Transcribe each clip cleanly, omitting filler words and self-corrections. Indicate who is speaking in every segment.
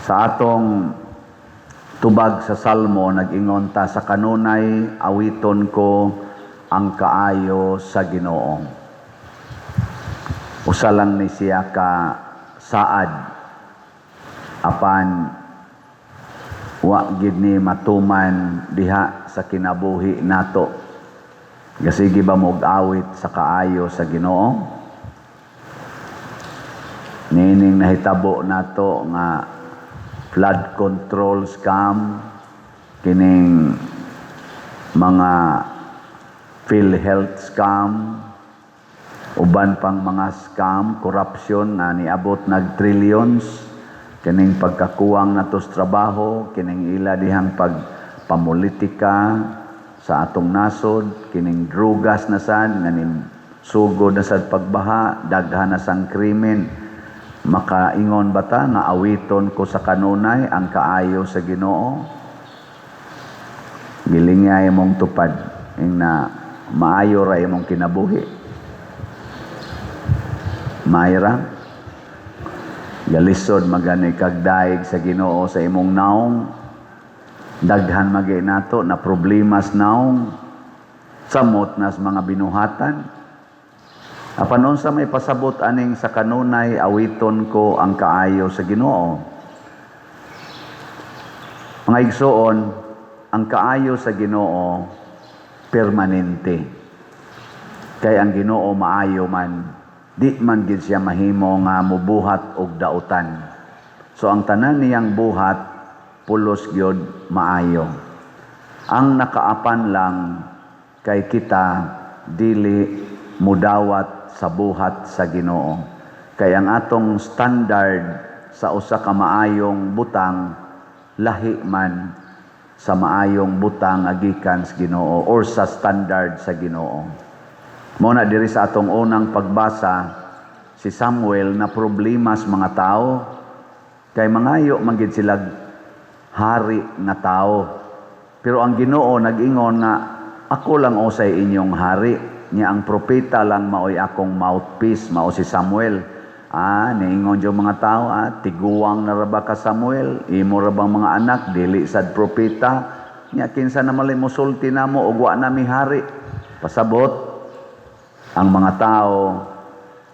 Speaker 1: Sa atong tubag sa Salmo, nag-ingon ta, "Sa kanunay awiton ko ang kaayo sa Ginoo." Usa lang ni siya ka saad, apan wa gid ni matuman diha sa kinabuhi nato. Gasige ba mo awit sa kaayo sa Ginoo? Nining nahitabo nato nga flood control scam, kining mga PhilHealth scam, uban pang mga scam, corruption nga niabot nag trillions, kining pagkakuwang nato sa trabaho, kining ila dihang pagpamulitika sa atong nasod, kining drugas na sad nga nim sugod na sad pagbaha, daghan na sang krimen. Makaingon ba ta nga awiton ko sa kanunay ang kaayo sa Ginoo? Gilingay imong tupad ing na maayo ra imong kinabuhi. Maayo ra? Galisod magani kag daig sa Ginoo sa imong naong. Daghan magi nato na problemas naong. Samot nas mga binuhatan. Apan unsa may pasabot aning "Sa kanunay awiton ko ang kaayo sa Ginoo"? Mga igsoon, ang kaayo sa Ginoo permanente. Kay ang Ginoo maayo man, di man gid siya mahimo nga mubuhat og dautan. So ang tanan niyang buhat pulos gyud maayo. Ang nakaapan lang kay kita dili mudawat sa buhat sa Ginoo. Kay ang atong standard sa usa ka maayong butang lahi man sa maayong butang nga gikan sa Ginoo or sa standard sa Ginoo. Mao na diri sa atong unang pagbasa, si Samuel na problema sa mga tao kay mangayo man gid sila hari nga tao. Pero ang Ginoo nag-ingon nga ako lang usay inyong hari. Nya ang propeta lang maoy akong mouthpiece, mao si Samuel. Ah, niingon yung mga tao, ah, tiguang na ra ba ka, Samuel? Imo ra bang mga anak dili sad propeta? Nya kinsa na malay mosulti namo og wa na mi hari? Pasabot ang mga tao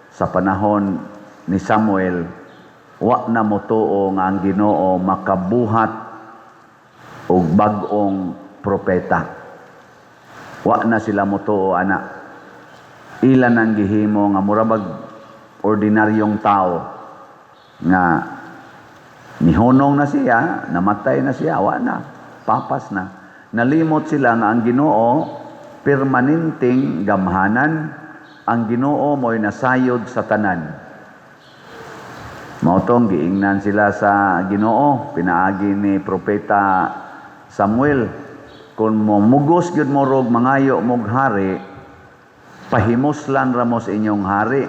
Speaker 1: sa panahon ni Samuel, wa na motuo nga ang Ginoo makabuhat og bag-ong propeta. Wa na sila motuo ana. Ilan ang gihimo nga murabag ordinaryong tao nga nihunong na siya, namatay na siya, wa na, papas na. Nalimot sila nga ang Ginoo permanenteng gamhanan, ang Ginoo mo'y nasayod sa tanan. Mao tong giingnan sila sa Ginoo pinaagi ni propeta Samuel, kung mo mugos gyud mo rog mangayo mog hari, pahimuslan ra mo sa inyong hari.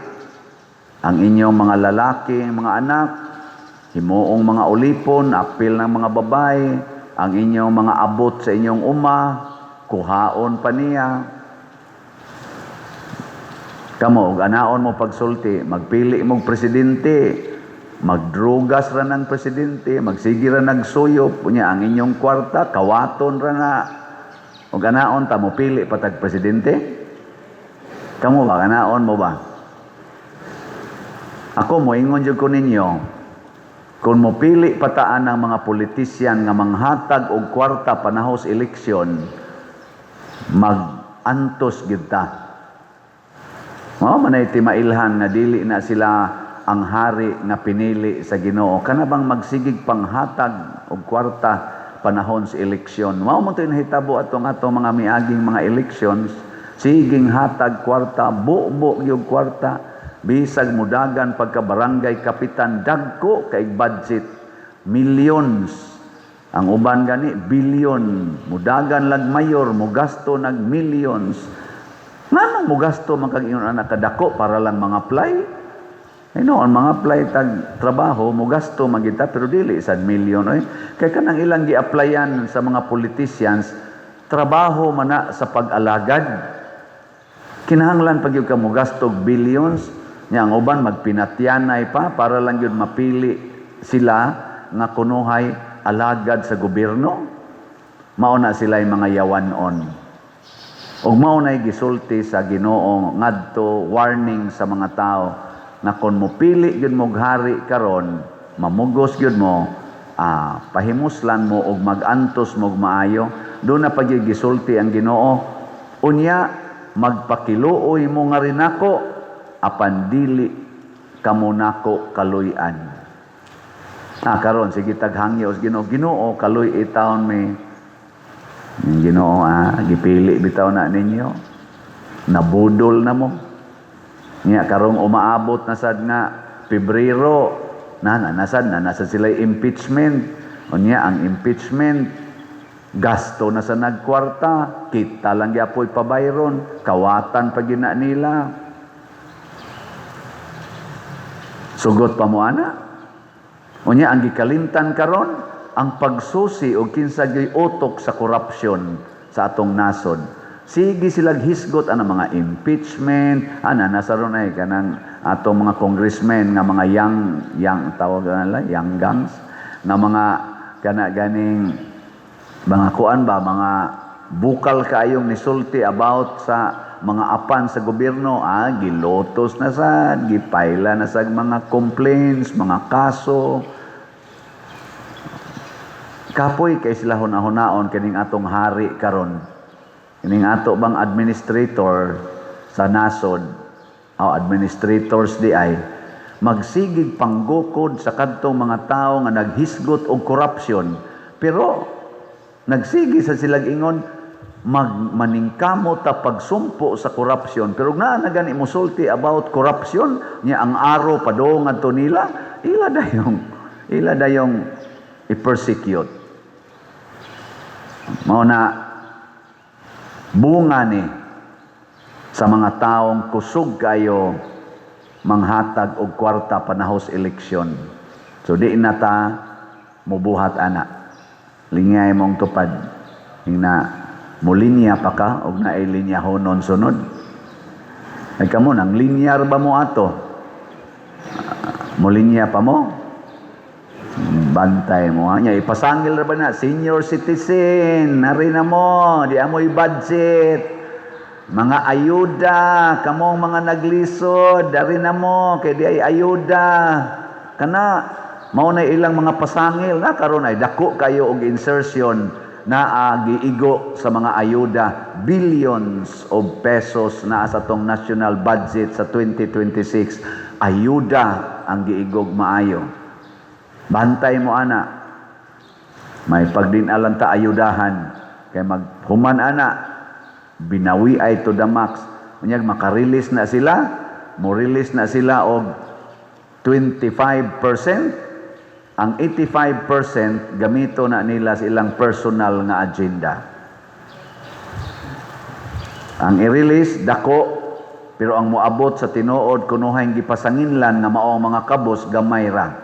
Speaker 1: Ang inyong mga lalaki, mga anak, himuong mga ulipon, apil ng mga babae, ang inyong mga abot sa inyong uma, kuhaon pa niya. Kamo, og anaon mo pagsulti, magpili mong presidente, magdrugas ra ng presidente, magsige ra nagsuyop, unya ang inyong kwarta, kawaton ra na. Og anaon ta mo pili patag presidente? Kamo ba, anaon mo ba? Ako moingon jud ko ninyo, kung mopili pataan ang mga politisyan nga manghatag og kwarta panahos eleksyon, mag-antos gid ta. Mao man ay timailhan nga dili na sila ang hari nga pinili sa Ginoo. Kana bang magsigig panghatag og kwarta panahon sa eleksyon? Mao man to'y nahitabo atong atong mga miaging mga elections, siging hatag kwarta, bubo gyud kwarta, bisag mudagan pagka barangay kapitan, dagko kay budget, millions. Ang uban gani billion, mudagan lag mayor, mugasto nag millions. Nganong mugasto man kag ingon anak kadako para lang mga apply? Ay no, ang mga apply tag trabaho mugasto magita pero dili sad million oy. Kay kanang ilang gi-applyan sa mga politicians, trabaho man na sa pag-alagad. Kinahanglan pag gyud ka mogasto og billions? Nya ang uban magpinatyanay pa para lang gyud mapili sila. nga kunuhay alagad sa gobyerno. Mao na sila mga yawanon. Ug mao nay gisulti sa Ginoo ngadto, warning sa mga tao nga kon mopili gyud mo hari karon, mamugos gyud mo, pahimuslan mo og magantos mo og maayo. Duna pa gyud gisulti ang Ginoo, "Unya magpakiluoy mo nga nako, apan dili kamo nako kaluy-an." Karon sige tag hangyo sa Ginoo, "Ginoo, kaluy-i taon mi." Yung Ginoo, gipili bitaw na ninyo. Nabudol na mo. Nya karong umaabot na sad nga Pebrero, na na nasad na nasa sila impeachment. Unya ang impeachment, gasto na sa nagkwarta, kita lang gyapoy pabayron, kawatan pa gina nila. Sugot pa mo ana. Unya ang gikalimtan karon ang pagsusi og kinsa gyoy utok sa korupsyon sa atong nasod. Sige silag hisgot ana mga impeachment, ana nasa ron ay kanang atong mga congressmen nga mga young young tawag nila young gangs nga mga kana ganing mga kuan ba, mga bukal kaayong nisulti about sa mga apan sa gobyerno, gilotos na sad, gipayla na sa mga complaints, mga kaso. Kapoy kay sila hunahunahon kining atong hari karon. Kining ato bang administrator sa nasod o administrators di ay magsigig panggukod sa kadtong mga tawo nga naghisgot og corruption, pero nagsigi sa silag ingon magmaningkamot ta pagsumpo sa corruption, pero naa na gani mosulti about corruption niya, ang aro padung ngadto nila, ila dayong i-persecute. Mao na bunga ni sa mga taong kusog kayo manghatag og kwarta panahos eleksyon. So di na ta mubuhat ana. Lingay mong tupad. Ingna mulinya pa ka og naay linyahonon sunod. Ay kamo nang linyar ba mo ato? Mulinya pa mo? Bantay mo ha. Nya ipasangil ra ba na senior citizen, nari na mo, di amoy budget. Mga ayuda, kamong mga naglisod, dari na mo, kay di ay ayuda. Kana mao na ilang mga pasangil na karon ay dako kayo og insertion na giigo sa mga ayuda, billions of pesos na sa atong national budget sa 2026, ayuda ang giigog maayo. Bantay mo ana, may pagdinalan ta ayudahan kay maghuman ana, binawi ay to the max. Unyag maka-release na sila, mo release na sila og 25%, ang 85% gamito na nila sa ilang personal nga agenda. Ang i-release dako, pero ang moabot sa tinuod kunuhay gipasanginlan nga mao ang mga kabos, gamay ra.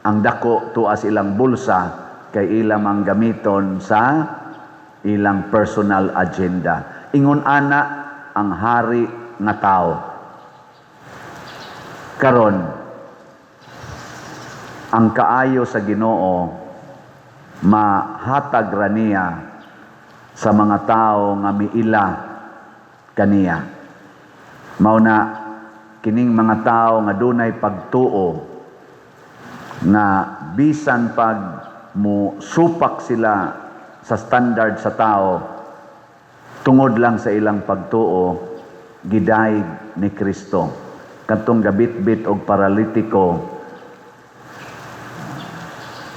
Speaker 1: Ang dako tuas ilang bulsa kay ilang ang gamiton sa ilang personal agenda. Ingon ana ang hari nga tao. Karon, ang kaayo sa Ginoo mahatag ra niya sa mga tao nga miila kaniya. Mao na kining mga tao nga dunay pagtuo nga bisan pag mo supak sila sa standard sa tao, tungod lang sa ilang pagtuo gidayeg ni Kristo. Kadtong gabitbit og paralitiko,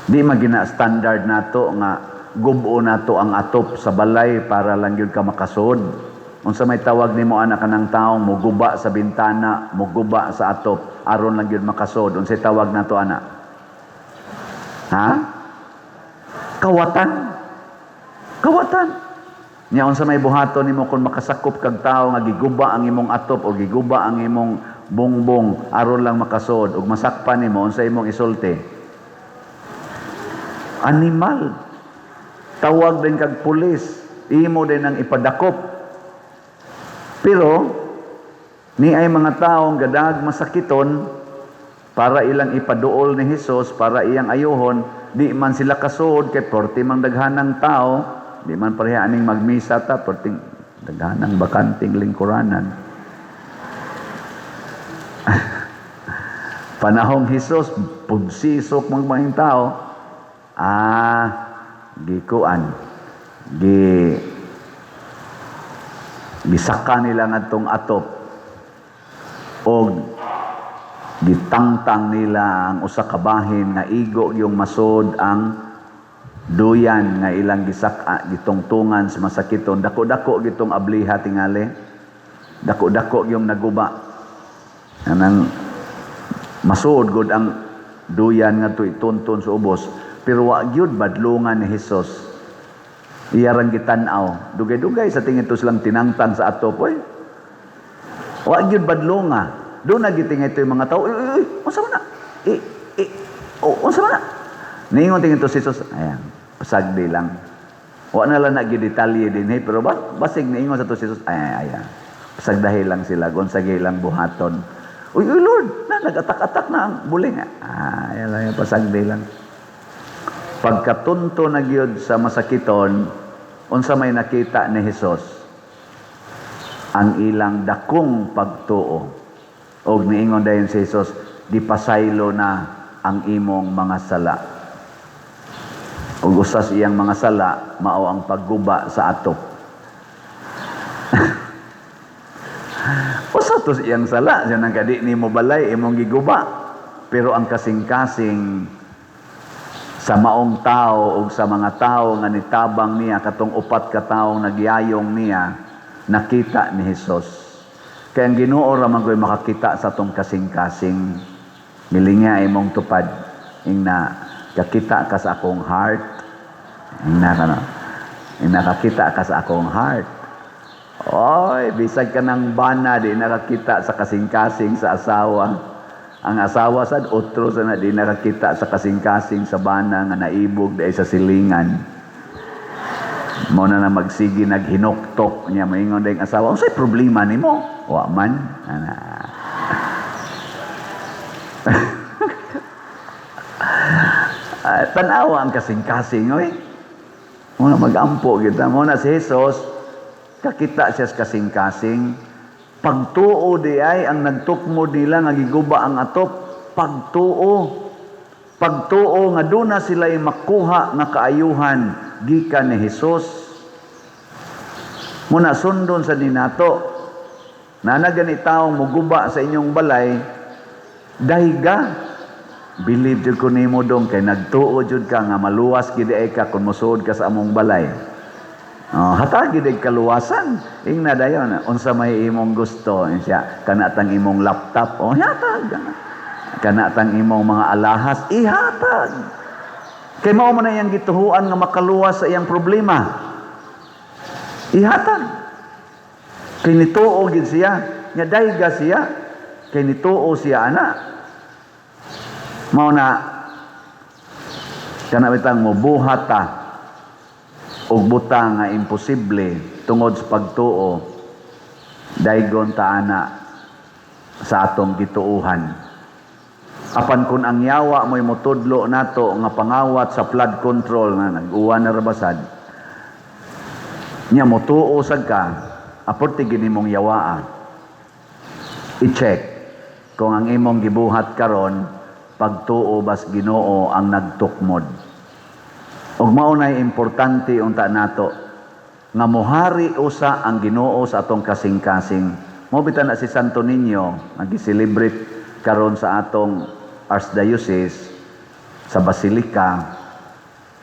Speaker 1: di magina standard nato nga gubo nato ang atop sa balay para lang gyud ka makasud. Unsa may tawag nimo ana kanang taong muguba sa bintana, muguba sa atop aron lang gyud makasud? Unsay tawag nato ana, ha? Kawatan, kawatan. Nya unsa may buhaton nimo kung makasakop kag tawo nga giguba ang imong atop o giguba ang imong bongbong aron lang makasud ug masakpan nimo, unsa imong isulti? Animal. Tawag din kag pulis, imo din ang ipadakop. Pero ni ay mga taong gadag masakiton. Para ilang ipaduol ni Hesus, para iyang ayuhon, di man sila kasuod kay porti mang daghanang tao, di man pareha aning magmisa ta, porting daghanang bakanting lingkuranan. Panahong Hesus, punsisok mang mga tao, gikuan, gisaka nila ngadtong atop og gitangtang nila ang usa ka bahin nga igo yung masod ang duyan nga ilang gisaka, gitungtungan sa masakiton. Dako-dako gitong abliha tingali, dako-dako yung naguba, anang masuod gud ang duyan nga itunton sa ubos, pero wa gyud badlungan ni Hesus. Iyarang gitan-aw, dugay-dugay sa tingin to silang tinangtang sa atop, oy. Wa gyud badlunga. Doon na gitingay ito yung mga tao, uy, uy, uy, unsa man na? Eh, eh, oh, unsa man na? Niingon tingin to si Jesus, ayan, pasagdi lang. Wa na lang nagidetalye din, hey, pero basig niingon sa to si Jesus, ayan, ayan. Pasagdahi lang sila, kung sa ilang buhaton. Uy, uy, Lord, na, nag-atak-atak na ang buling. Ah, ayan lang, pasagdi lang. Pagkatunto na gyud sa masakiton, unsa may nakita ni Hesus? Ang ilang dakong pagtuo. Og niingon dayon si Hesus, gipasaylo na ang imong mga sala. Og usas iyang mga sala, mao ang pagguba sa atop. Usa to iyang sala, siya nang kadi nimo balay imong giguba. Pero ang kasing-kasing sa maong tao og sa mga tao nga nitabang niya, katong upat ka tawo nagyayong niya, nakita ni Hesus. Kaya ang Ginoo ra man ko'y makakita sa atong kasing-kasing. Milinga imong tupad, ingna kakita ka sa akong heart. Ingna ka no? Ingna kakita ka sa akong heart. Oy, bisag ka ng bana, di nakakita sa kasing-kasing sa asawa. Ang asawa sad otro sa na di nakakita sa kasing-kasing sa bana nga naibog dahil sa silingan. Mo na na magsigi naghinuktok niya, maingon dayong asawa, unsay problema nimo? Wa man. Ana. Tan-awa ang kasing-kasing, oy. Mo na magampo kita. Mo na si Jesus, kakita siya sa kasing-kasing. Pagtuo di ay ang nagtukmo nila nga giguba ang atop. Pagtuo. Pagtuo nga doon na sila'y makuha nga kaayuhan gikan ni Hesus. Muna sundon sa ninato. Nana gani taong muguba sa inyong balay, dahiga. Believe jud ko nimo dong kay nagtuo jud ka nga maluwas gid ay ka kung mosuod ka sa among balay. Oh, hatag gid ay kaluwasan. Ingna dayon, unsa may imong gusto siya, kana tang imong laptop, oh hatag. Kana tang imong mga alahas, ihatag. Kay mao man na iyang gituhuan nga makaluwas sa iyang problema. Ihatag. Kay nituo gid siya, nya dayga siya, kay nituo siya ana. Mao na kana bitang mobuhat ta og butang nga imposible tungod sa pagtuo, daygon ta ana sa atong gituohan. Apan kun ang yawa mo'y motudlo nato nga pangawat sa flood control nga nag-uwan na rabasad, nya motuo sad ka, aporte gini mong yawaa. I-check kung ang imong gibuhat karon pagtuo bas Ginoo ang nagtukmod. Ug mao nay importante unta nato nga mohari usa ang Ginoo sa atong kasing-kasing. Mo bitan na si Santo Niño nga gi-celebrate karon sa atong Archdiocese sa Basilica,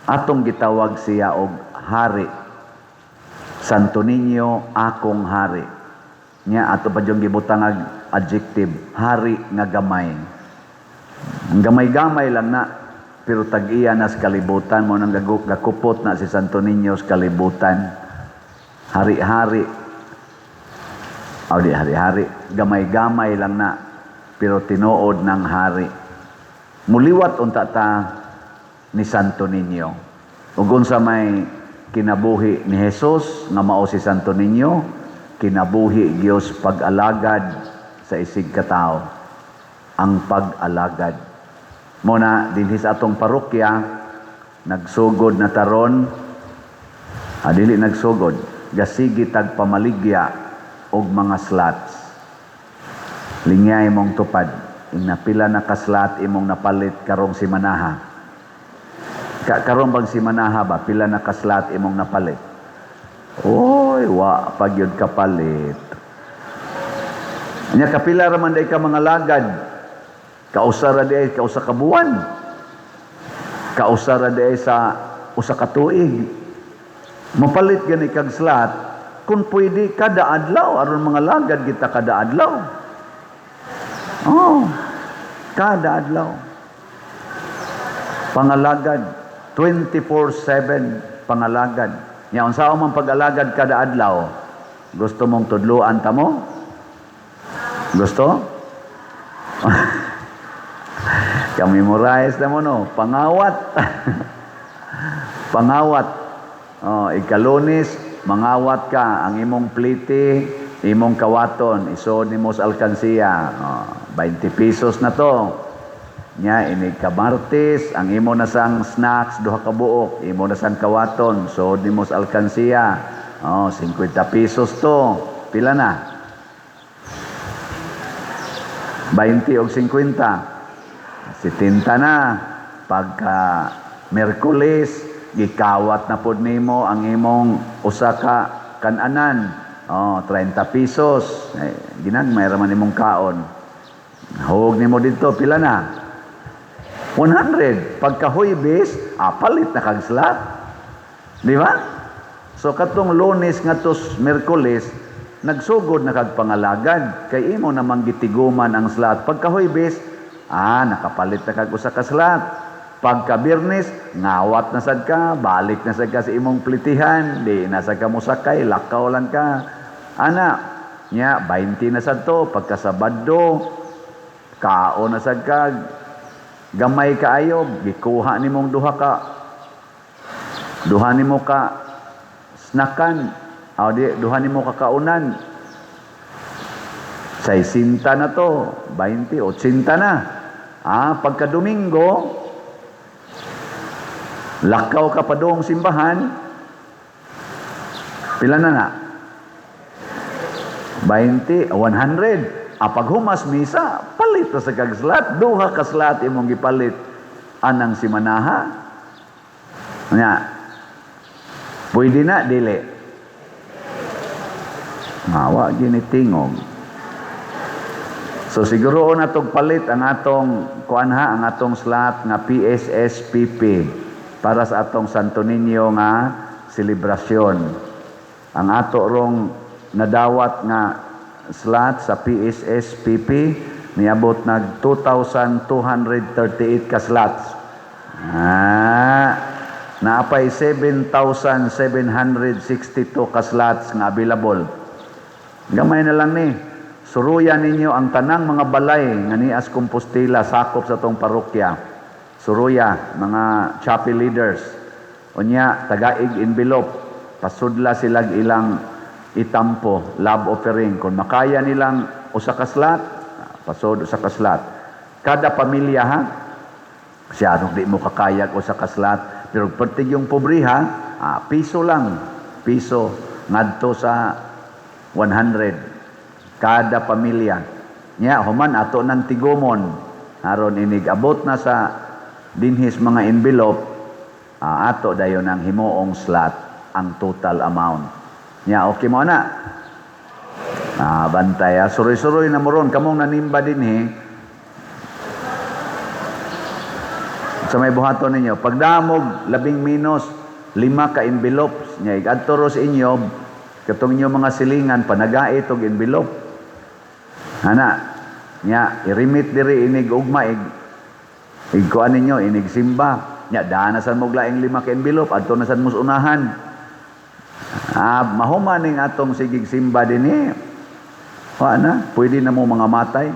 Speaker 1: atong gitawag siya og hari. Santo Niño akong hari. Nya ato pa dyong gibutang adjective, hari nga gamay. Ang gamay-gamay lang na, pero tag-iya na sa kalibutan mo nang gakupot na si Santo Niño sa kalibutan. Hari-hari. O di hari-hari, gamay-gamay lang na, pero tinuod ng hari. Muliwat unta ta ni Santo Niño. Ug unsa may kinabuhi ni Jesus nga mao si Santo Niño, kinabuhi Dios pag-alagad sa isig katawo. Ang pag-alagad. Mao na dinhi sa atong parokya nagsugod na taron, dili nagsugod, gasigi tag pamaligya og mga slots. Lingyay mong tupad, ing napila na ka slot imong napalit karong simanaha? Karon bang simanaha ba, pila na ka slot imong napalit? Oy, wa pa gyud kapalit. Nya kapila ra man day ka mga lagad? Kausa ra day kausa ka buwan. Kausa ra day sa usa ka tuig. Mapalit gani kag slot kung pwede kada adlaw aron mga lagad kita kada adlaw. Oh, kada adlaw. Pangalagad 24/7 pangalagad. Nya unsa man pag-alagad kada adlaw? Gusto mong tudluan ta mo? Gusto? Ka-memorize na mo, no? Pangawat. Pangawat. Oh, ikalunes, mangawat ka. Ang imong plite, imong kawaton, isod nimo sa alkansiya. Oh, 20 pesos na to. Nya, inig ka Martes, ang imo na sang snacks, duha ka buok, imo na sang kawaton, sod nimo sa alkansiya. Oh, 50 pesos to. Pila na? 20 o 50. 70 na. Pagka Merkulis, gikawat na pod nimo ang imong usa ka kananan. Oh, 30 pesos. Eh, ginagmay ra man imong kaon. Hug nimo dito, pila na? 100. Pagka Huwebes, palit na kag slot. Di ba? So katong Lunes ngadto Merkulis, nagsugod na kag pangalagad kay imo namang gitiguman ang slot. Pagka Huwebes, nakapalit na kag usa ka slot. Pagka Biyernes, ngawat na sad ka, balik na sad ka sa imong plitihan, di na sad ka mosakay, lakaw lang ka. Ana, nya 20 na sad to. Pagka Sabado, kaon na sad ka, gamay kaayo, gikuha nimong duha nimo ka snackan, o di, duha nimo ka kaunan. 60 na to, 20, 80 na. Pagka Domingo, lakaw ka pa doong simbahan, pila na na? 20, 100. Pag humas misa, palit na sa kag slot, duha ka slot imong gipalit anang simanaha. Nya, pwede na, dili? Mawa gini tingog. So siguro na tog palit ang atong kuan ha, ang atong slot nga PSSPP para sa atong Santo Niño nga selebrasyon. Ang ato rong nadawat nga slot sa PSSPP niabot nag 2,238 ka slots. Naapay 7,762 ka slots nga available. Gamay na lang ni. Suruyan ninyo ang tanang mga balay nga nias Compostela, sakop sa tong parokya. Suruya, mga chapel leaders. Unya, tagaig envelope. Pasudla silag ilang itampo, love offering. Kung makaya nilang usa ka slot, pasod usa ka slot. Kada pamilya ha, siya anong di mo kakayag usa ka slot, pero pertig yung pobre ha, piso lang, piso ngadto sa 100 kada pamilya. Nya human ato nang tigumon aron inig abot na sa dinhis mga envelope, ato dayon ang himuong slot ang total amount. Nya okay mo na. Bantay. Suroy-suroy na mo ron kamong nanimba dinhi sa may buhaton ninyo. Pagdamog labing minus 5 ka envelopes nya igadto ro sa inyo katong inyo mga silingan panagait og envelope. Ana, nya i-remit diri inig ugma ig igkuan ninyo inig simba. Nya daan na sad mo laing 5 ka envelope adto na sad mo sa unahan. Mahuman ning atong sigig simba dinhi. Wa na, pwede na mo mga matay.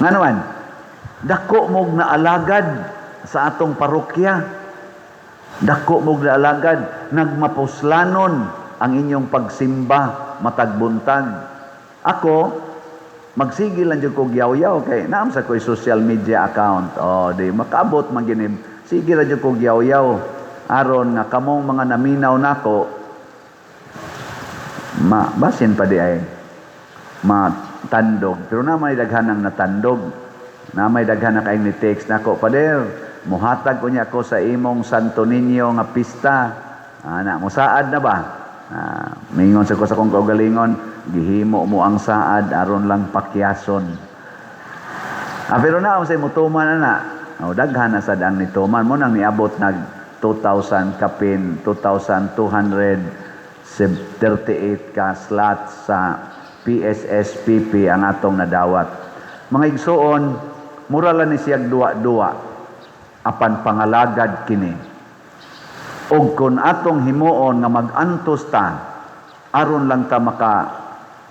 Speaker 1: Nga naman, dako mog naalagad sa atong parokya. Dako mog naalagad, nagmapuslanon ang inyong pagsimba matag buntag. Ako, Magsige lang jud kog yaw-yaw kay naa man sa ko'y social media account. Oh, di makaabot man gini. Sige ra jud kog yaw-yaw aron nga kamong mga naminaw nako ma basin pa diay matandog. Pero na may daghan ang natandog. Na may daghan na kaayong ni text nako, "Pader, muhatag ko niya ako sa imong Santo Niño nga pista." Ana, musaad na ba? Ah, mingon sa ko sa akong kaugalingon, "Gihimo mo ang saad aron lang pakyason." Ah, pero na sa mutuman na na. Oh, daghan na sad ang nituman mo nang niabot nag 2,000 kapin 2,238 ka slots sa PSSPP ang atong nadawat. Mga igsuon, mura lang ni siyag duwa-duwa apan pangalagad kini. Og kung atong himuon nga mag-antos ta aron lang ta maka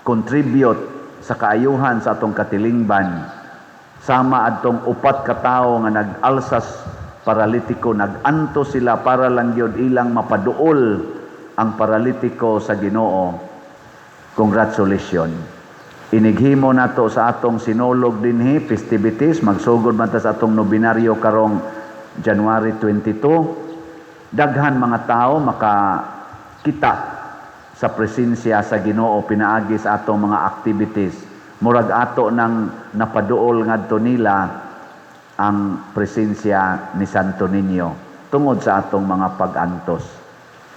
Speaker 1: contribute sa kaayuhan sa atong katilingban, sama adtong upat ka tawo nga nag-alsas paralitiko, nag-antos sila para lang gyud ilang mapaduol ang paralitiko sa Ginoo. Congratulations. Inighimo nato sa atong Sinulog dinhi festivities, magsugod man ta sa atong nobinaryo karong January 22. Daghan mga tao makakita sa presensya sa Ginoo pinaagi sa atong mga activities. Murag ato nang napaduol ngadto nila ang presensya ni Santo Niño tungod sa atong mga pag-antos.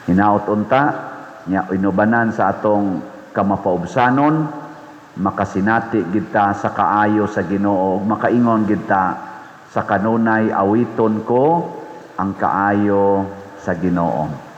Speaker 1: Hinaot unta nya inubanan sa atong kamapaubsanon, makasinati gid ta sa kaayo sa Ginoo ug makaingon gid ta sa kanunay, "Awiton ko ang kaayo sa Ginoo."